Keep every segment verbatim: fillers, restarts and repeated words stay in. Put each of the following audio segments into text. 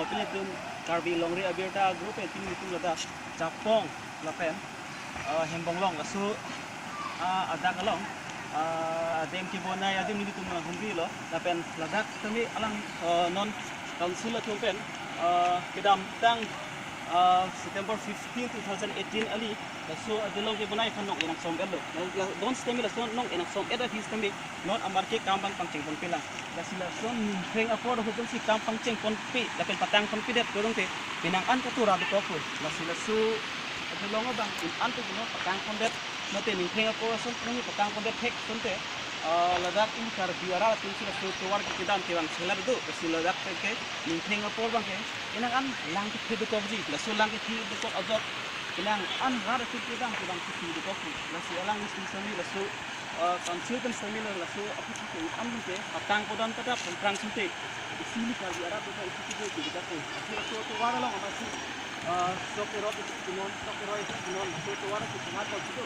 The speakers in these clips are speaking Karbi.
Pini itum Karbi Longri Abirta Group pen pini itum ladak Japong lapen, eh, Hembong Long laso, ah, adak along, ah, dam kebonai adim nelitum humrilo lapen ladak kami alang, eh, non council atum pen, eh, kedamtang, eh, September fifteen, two thousand eighteen ali laso adelong kebonai aphan nong enang som etlo. La, la, don sitame laso nong enang som et ahi sitame non amarke kam abang pangcheng ponpelang. Lasi lason ningkreng apor ahut jongsi kam pangcheng ponpe lapen patang ponpedet todongte penang an katu ra dokokpo. Lasi laso adelong abang un-an te non patang pondet, mate ningkreng apor ason nong patang pondet thek asonte, ah, ladak ili Karbi arat atumsi laso tovar kekedam kevang selat do. Lasi ladak ke ningkreng apor abangke penang an lang kethe dokokji. Laso lang kethe dokok ajok penang an rat atum kedam kevang kethe dokokpo. Lasi alangli sitame laso, eh, council pen sitame laso aphi ke un-an ke patang pondet pada pangkrang asonte isi ili Karbi arat atum isi kejut kejut ko. Lasi laso tovar along amatsi, eh, sok kerot isi kinon, sok keroi isi kinon, laso tovar isi kinon ko situ.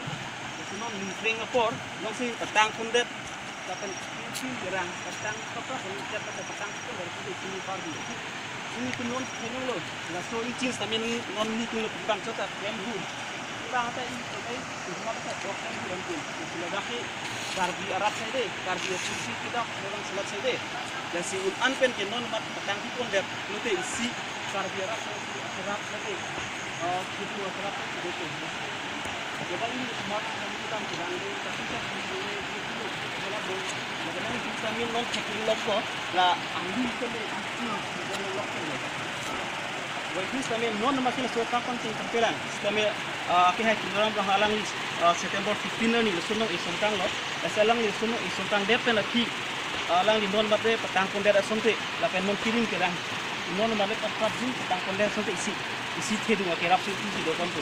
Lasi non ningkreng apor jongsi patang pondet lapen isi kerang patang apa, isi kerang patang itu dari situ isi Karbi. Isi kinon kenong lo. Laso ingchin sitame non nelitum lo pibang chota kemhu. Pibang ta ingchin ai, cuma ta dok kemhu ingchin. Isi ladak ke Karbi arat saide, Karbi atumsi kedam kevang selat saide. Lasi un-an pen ke non mat patang pondet, lote isi Karbi arat saide, aserap saide. Oh, itu aserap saide. Coba ini smart kami kita bilang deh, tapi kan ini itu malah dong. Lapen nelitum sitame non checking lok ko, la angli sitame itu, itu lok ko. Wai sitame non masih laso kam pangcheng ponpelang. Sitame, ah, kehai Tuliram Ronghang alangli, ah, September fifteen arni laso nong isongkanglo. Lasi alangli laso nong isongkangdet pen aphi, ah, alangli non mate patang pondet asonte lapen non kirim kerang. Non mate patpat jin patang pondet asonte isi, isi thedung akerap si isi do ponpo.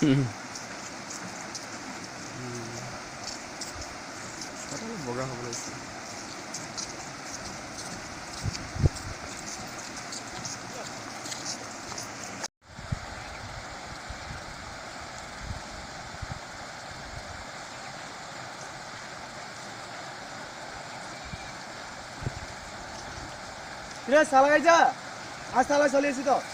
Hmm. Kira sala kaja. Asala sali sito.